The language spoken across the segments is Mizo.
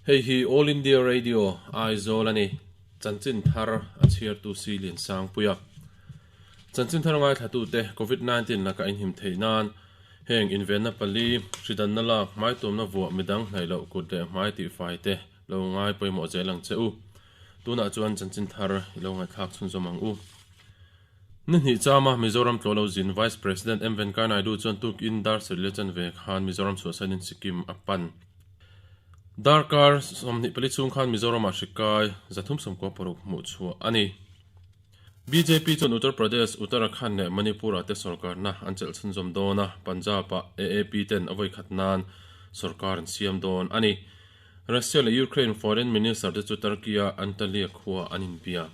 Hei hi All India Radio, Aizawl a ni. Chanchin thar a chhiartu si Liansangpuia. Chanchin thar ngaithlatute Covid 19 laka inhim theih nan heng invenna pali, hridanna lak, hmaitumna vuah midang hnaih loh kut leh hmai tihfai te lo ngai pawimawh zel ang che u. Tunah chuan chanchin thar i lo ngaihthlak chhunzawm ang u. Ni hnih chama Mizoram tlawh lo zin Vice President M Venkaiah Naidu chuan tukin dar sarih leh chanve khan Mizoram chhuahsanin Sikkim a pan. Darkar 24 chhung khan Mizoramah hri kai 396 hmuh chhuah a ni. Bjp chuan Uttar Pradesh, Uttarakhand leh Manipur-ah te sorkarna an chelh chhunzawm dawn a, Punjab-ah AAP ten a vawikhat nan sorkar an siam dawn a ni. Russia leh Ukraine Foreign Minister te chu Turkey-a Antalya khua an inbia.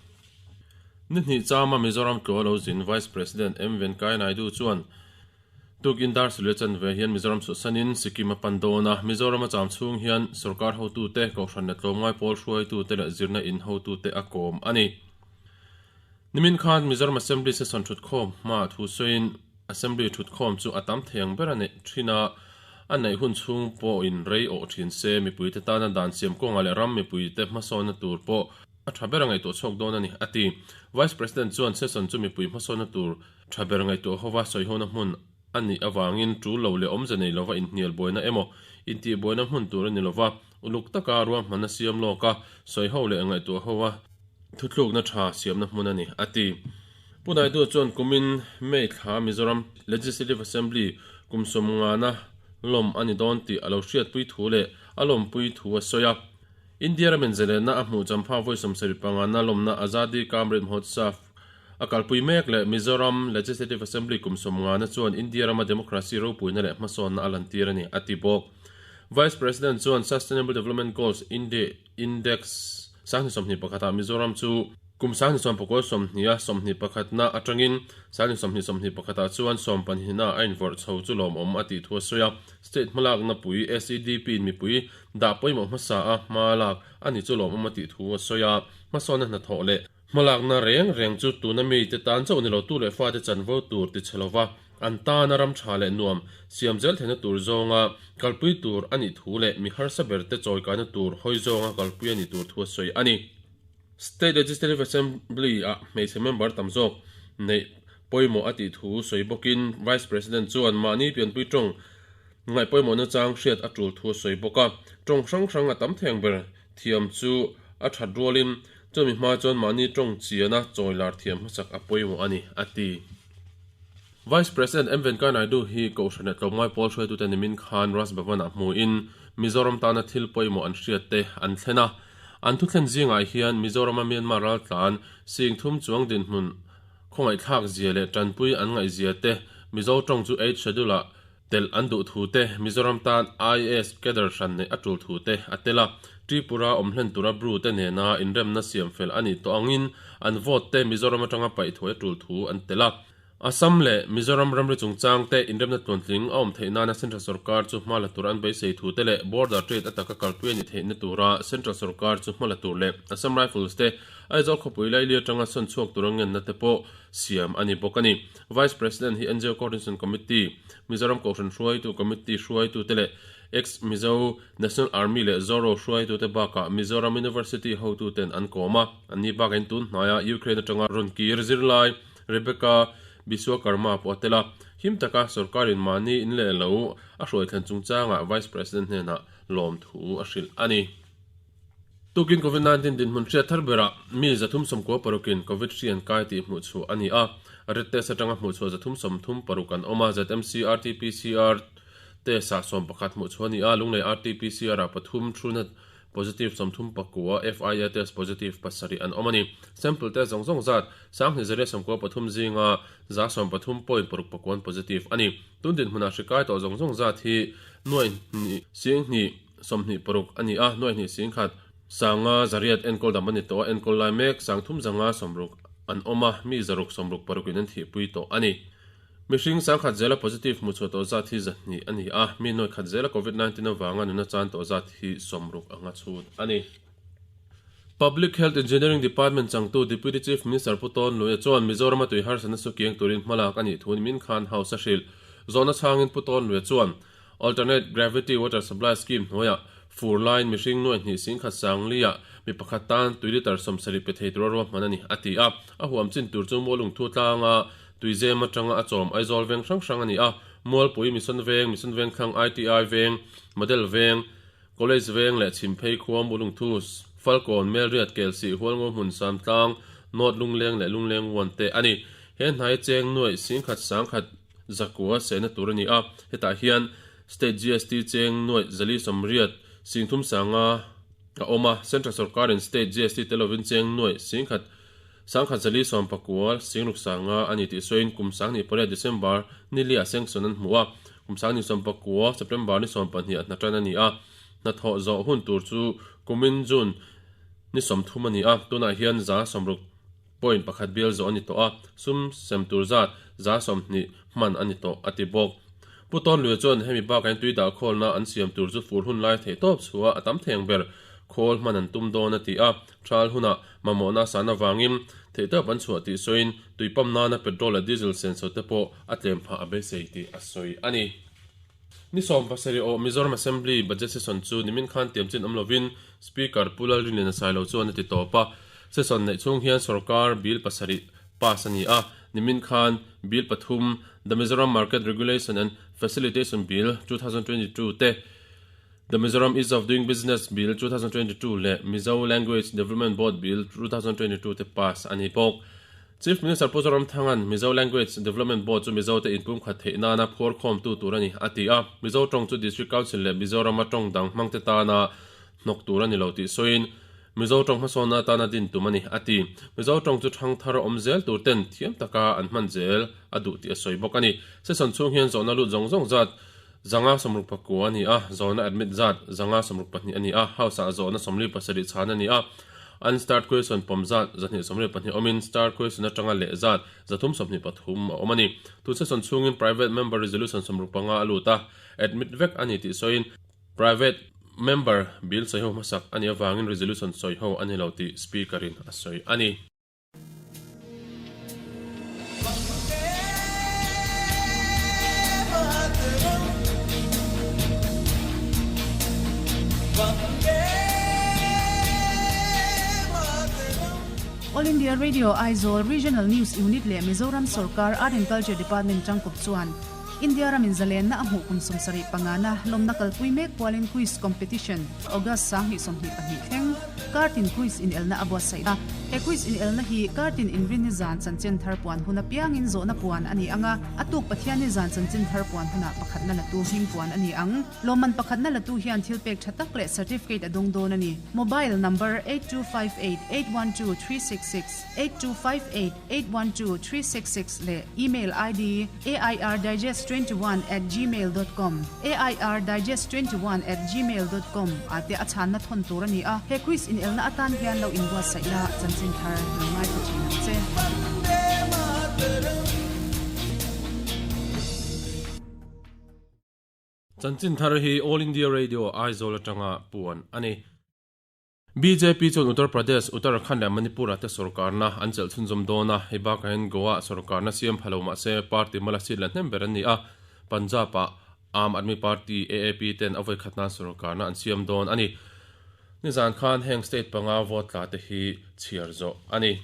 Ni hnih chama Mizoram tlawh lo zin Vice President M Venkaiah Naidu chuan tukin dar sarih leh chanve hian Mizoram chhuahsanin Sikkim a pan dawn a. Mizoram a cham chhung hian sorkar hotute, kohhran leh tlawmngai pawl hruaitute leh zirna in hotute a kawm a ni. Nimin khan Mizoram Assembly session thutkhawm hmaah thu sawiin Assembly thutkhawm chu a tam thei ang ber a neih thin a, a neih hun chhung pawhin rei awh thin se mipuite tana dan siam kawngah leh ram mipuite hmasawnna tur pawh a tha ber a ngaihtuah chhuak dawn a ni, a ti. Vice President chuan session chu mipui hmasawnna tur tha ber ngaihtuah hova sawihona hmun a nih avangin tul lo leh awmze nei lova inhnial buaina emaw intihbuaina hmun tur a ni lova, uluk taka ruahmanna siam lawka sawiho leh ngaihtuah hoa thuthlukna tha siamna hmun a ni, a ti. Pu Naidu chuan kumin May thla Mizoram Legislative Assembly kum sawmngana lawm a ni dawn tih a lo hriatpui thu leh a lawmpui thu a sawi a. India ramin zalenna a hmuh champha vawi 75 na lawmna Azadi Ka Amrit Mahotsav a kalpui mek leh Mizoram Legislative Assembly kum 50 na chuan India rama democracy ropuina leh hmasawnna a lantir a ni, a ti bawk. Vice President chuan Sustainable Development Goals Index 2021 ah Mizoram chu Kum 2020 a 21 na atangin 2021 ah chuan 12 na a invawrh chho chu lawmawm a tih thu a sawi a. State hmalakna pui SEDP in mipui dah pawimawh hmasa a hma lak a ni chu lawmawm a tih thu a sawi a. Hmasawnna hnathawh leh hmalakna reng reng chu tuna mite tan chauh ni lo tu leh fate chanvo tur ti chhe lova an tana ram tha leh nuam siam zel theihna tur zawnga kalpui tur a nih thu leh mi harsa berte chawikaina tur hawi zawnga kalpui a nih tur thu a sawi a ni. State Legislative Assembly ah hmeichhe member tam zawk neih pawimawh a tih thu sawi bawkin Vice President chuan mahni pianpui tawng ngaih pawimawhna chang hriat a tul thu a sawi bawk a. Tawng hrang hrang a tam theng ber thiam chu a that rualin chumi hma chuan mahni tawng chiana chawi lar thiam hmasak a pawimawh a ni, a ti. Vice President M Venkaiah Naidu hi Kohhran leh Tlawmngai Pawl hruaitute nimin khan Raj Bhavan-ah hmuin Mizoram tana thil pawimawh an hriat te an thlen a. An thuthlen zingah hian Mizorama Myanmar raltlan sing thum chuang dinhmun khawngaihthlak zia leh tanpui an ngaihzia te, Mizo tawng chu Eight Schedule-ah telh an duh thu te, Mizoram tan IAS cadre hran neih a tul thu te a tel a. Tripura awm hlen tura Bru te nena inremna siam fel a nih tawh angin an vote te Mizoram atanga paih thuai a tul thu an tel a. Assam leh Mizoram ramri chungchang te inremna tluantling a awm theih nana Central Sorkar chu hma la tur an beisei thu te leh Border Trade a taka kalpui a nih theihna tura Central Sorkar chu hma la tur leh Assam Rifles te Aizawl khawpui laili atanga sawn chhuak tura ngenna te pawh siam a ni bawk a ni. Vice President hi NGO Coordination Committee, Mizoram Kohhran hruaitu Committee hruaitu te leh Ex-Mizo National Army leh Zoro hruaitu te bakah Mizoram University hotu ten an kawm a, anni bakain tun hnaia Ukraine atanga rawn kir zirlai Rebecca Biswakarma pawh a tel a, him taka sorkarin mahni in leh lo a hruai thlen chungchangah Vice President hnenah lawmthu a hrilh a ni. Tukin Covid 19 dinhmun hriat thar berah mi 396 in Covid hri an kai tih hmuh chhuah a ni a, red test atanga hmuh chhuah 336 an awm a, ZMC RT-PCR test ah 11 hmuh chhuah a ni a, Lunglei RT-PCR ah pathum thuna Positive 34, FIA test positive pasarih an awm a ni. Sample test zawng zawng zat, 2293 zinga 113 point paruk pakuan positive a ni. Tun dinhmunah hri kai tawh zawng zawng zat hi nuai hnih sing hnih sawmhnih paruk a ni a, nuai hnih sing khat sanga zariat enkawl dam a ni tawh a, enkawl lai mek sangthum zanga sawmruk an awm a, mi zaruk sawmruk parukin an thihpui tawh a ni. Mihring sangkhat zela positive hmuhchhuah tawh zat hi zahnih a ni a, mi nuaikhat zela Covid 19 avanga nuna chan tawh zat hi sawmruk anga chhut a ni. Public Health Engineering Department changtu Deputy Chief Minister Pu Tawn Luia chuan Mizorama tui harsatna su kiang turin hmalak a nih thu nimin khan House a hrilh. Zawhna chhangin Pu Tawn Luia chuan Alternate Gravity Water Supply Scheme hnuaiah Fur laiin mihring nuai hnih singkhat sangli-ah mi pakhat tan tui litre 70 pe thei tura ruahman a ni, a ti a. A huam chin tur chu Mualungthu tlanga Tuizem atanga a chawm Aizawl veng hrang hrang a ni a, Mualpui, Mission Veng, Mission Vengthlang, ITI Veng, Model Veng, College Veng leh Chhimphei khua Mualungthu, Falkawn, Melriat, Kelsih, Hualngo hmun, Samtlang, North Lungleng leh Lungleng One te a ni. He hnai cheng nuaih singkhat sangkhat zakua sehna tur a ni a, hetah hian State GST cheng nuaih 480 singthum sanga a awm a, Central sawrkarin State GST tel lovin cheng nuaih singkhat sangkhat 419 singruk sanga a ni tih sawiin kum 2008 December ni liah sanction an hmu a, kum 2019 September ni 12 ah hna tan a ni a, hnathawh zawh hun tur chu kumin June ni 30 a ni a, tunah hian 60 Point pakhat bial zawh a ni tawh a, sum sem tur zat 20 hman a ni tawh, a ti bawk. Pu Tawnluia chuan hemi bakah hian tui dah khawlna an siam tur chu fur hun lai theih tawp chhuah a tam theng ber khawl hman an tum dawn a ti a, thal hunah mamawhna a san avangin theih tawp an chhuah tih sawiin tui pump nana petrol leh diesel senso te pawh a tlem phah a beisei tih a sawi a ni. Ni 17 aw Mizoram Assembly Budget Session chu nimin khan tiam chin awm lovin Speaker Pu Lalrinliana Sailo chuan a ti tawp a. Session neih chhung hian sorkar bill pasarih pass a ni a, nimin khan bill pathum The Mizoram Market Regulation and Facilitation Bill, 2022 te, The Mizoram Ease of Doing Business Bill, 2022 leh Mizo Language Development Board Bill, 2022 te pass a ni bawk. Chief Minister Pu Zoramthanga'n Mizo Language Development Board chu Mizote inpumkhat theih nana phuar khawmtu tur a ni, a ti a. Mizo tawng chu District Council leh Mizorama tawng dang hmangte tana hnawk tur a ni lo tih sawiin, Mizo tawng hmasawnna atana din tum a ni, a ti. Mizo tawng chu thang thar awm zel tur ten thiam taka an hman zel a duh tih a sawi bawk a ni. Session chhung hian zawhna lut zawng zawng zat 569 a ni a, zawhna admit zat 562 a ni a, House-ah zawhna 47 chhan a ni a, unstarred question pawm zat 222 awmin starred question atanga leh zat 323 a awm a ni. Tun session chhungin private member resolution 65 a lut a, admit vek a ni tih sawiin private member bill sawiho hmasak a nih avangin resolution sawiho a ni lo tih Speaker-in a sawi a ni. All India Radio Aizawl Regional News Unit leh Mizoram Sorkar Art and Culture Department tangkawp chuan India ramin zalenna a hmuh kum 75 na lawmna kalpui mek pualin Quiz Competition August 2022 thleng Kartin Quiz inelna a buatsaih a. He quiz inelna hi kartin inrinni zan chanchin thar puan hun apiangin zawhna puan a ni ang a, a tuk Pathianni zan chanchin thar puan hunah pakhatna latu hming puan a ni ang. Lawmman pakhatna latu hian thil pek tha tak leh certificate a dawng dawn a ni. Mobile number 8258812366, 8258812366 leh email ID airdigest21 at gmail dot com, airdigest21 at gmail dot com, ah te a chhanna thawn tur a ni a. He quiz inelna atan hian lo inbuatsaih la, chanchin thar lo ngaithla thin ang che. Chanchin thar hi All India Radio Aizawl atanga puan a ni. Bjp chuan Uttar Pradesh, Uttarakhand leh Manipur-ah te sorkarna an chelh chhunzawm dawn a, hei bakah hian Goa-ah sorkarna siam pha lo mah se party mala seat la hnem ber an ni a, Punjab-ah Aam Aadmi Party, AAP, ten a vawikhat nan sorkarna an siam dawn a ni. Nizan khan heng state panga vote tla te hi chhiar zawh a ni.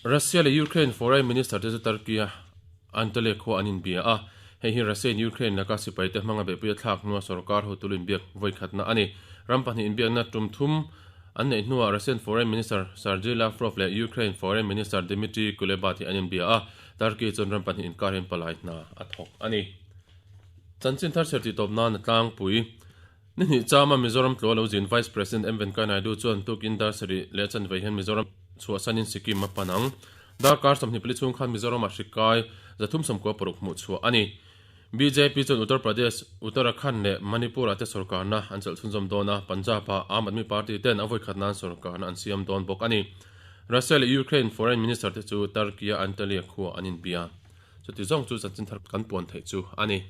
Russia leh Ukraine Foreign Minister te chu Turkey-a Antalya khua an inbia a, hei hi Russia in Ukraine laka sipaite hmanga beihpui a thlak hnua sorkar hotu inbiak vawikhatna a ni. Ram pahnih inbiakna tum thum an neih hnuah Russian Foreign Minister Sergei Lavrov leh Ukraine Foreign Minister Dmitry Kuleba te an inbia a, Turkey chuan ram pahnih inkar hian palai hna a thawk a ni. Chanchin thar chher tih tawp nan a tlangpui. Ni hnih chama Mizoram tlua lo zin Vice President M Venkaiah Naidu chuan tukin dar sarih leh chanve hian Mizoram chhuahsanin Sikkim a pan ang. Darkar 24 chhung khan Mizoramah hri kai 396 hmuh chhuah a ni. Bjp chuan Uttar Pradesh, Uttarakhand leh Manipur-ah te sorkarna an chelh chhunzawm dawn a, Punjab-ah Aam Aadmi Party ten a vawikhat nan sorkarna an siam dawn bawk a ni. Russia leh Ukraine Foreign Minister te chu Turkey-a Antalya khua an inbia. Chuti zawng chu chanchin thar kan puan theih chu a ni.